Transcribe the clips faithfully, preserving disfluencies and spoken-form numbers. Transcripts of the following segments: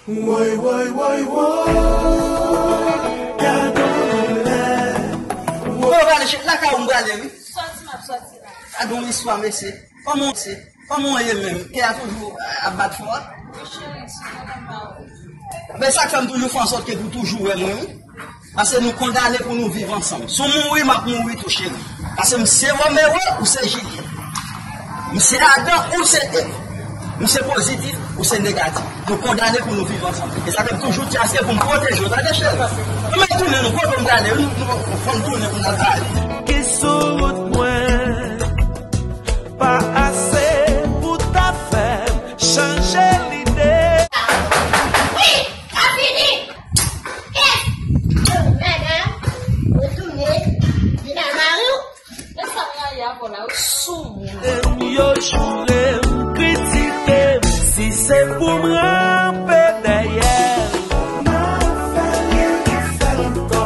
Woy, woy, woy, woy, gad on doulè. Mwen prale lakay ou, m prale, wi. Sòti, m ap sòti la. Gad on istwa, mesye. Kòman w se? Kòman w ye menm? Kè a toujou, eh, ap bat fò a? Wi, cheri, sou mwen menm pa ou. Men sa k fè m toujou fè ansòt ke pou toujou wè mwen, wi. Paske nou kondane pou nou viv ansanm. Si w mouri, m ap mouri tou, cheri. Paske m se Romero, ou se Jilyèt. M se Adan, ou se Èv. M se pozitif, ou se negatif. Nou kondane pou nou viv ansanm. E sa fè m toujou di aske pou m pwoteje w, tande, cheri. Ann al tounen, nou, kote m prale, nou, nou, fò n tounen pou n al pale. Ki sou wout mwen, pa ase pou ta fè m chanje lide. Wi, sa fini. Yes! Madanm, retounen vin al mari w. Men sa m rayi avè w la, ou sou moun. Yo joure m, kritike m, si se pou m ranpe dèyè l. M ap fè l, m ap fè l ankò.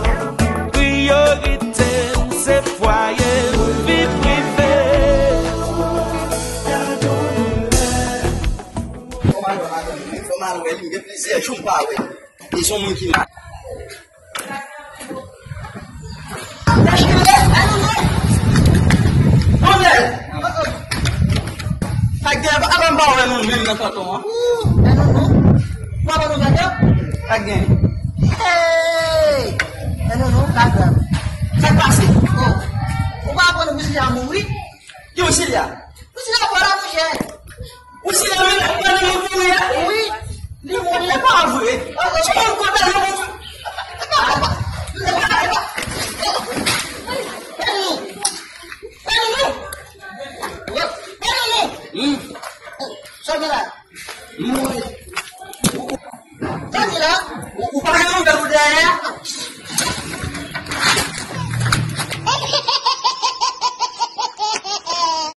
Priyorite m, se fwaye m, vi prive. Fò m al wè madanm, fò m al wè li, m gen plizyè jou m pa wè. Li se yon moun ki mal. Lèche, eh, eh, non, non. Bonè. Pa gen, apa m pa wè nou menm nan tonton an. Ou, eh, non, non. Ou pa wè nou gade? Pa gen. Hey! Eh, non, non, pa grav. Sa k pase? Oh. Ou pa aprann Wissilya mouri? Ki Wissilya? Wissilya pa la, monchè. Wissilya, men, men, men, men, men, wi, li mouri. Se pa vre. Se yon kote, yon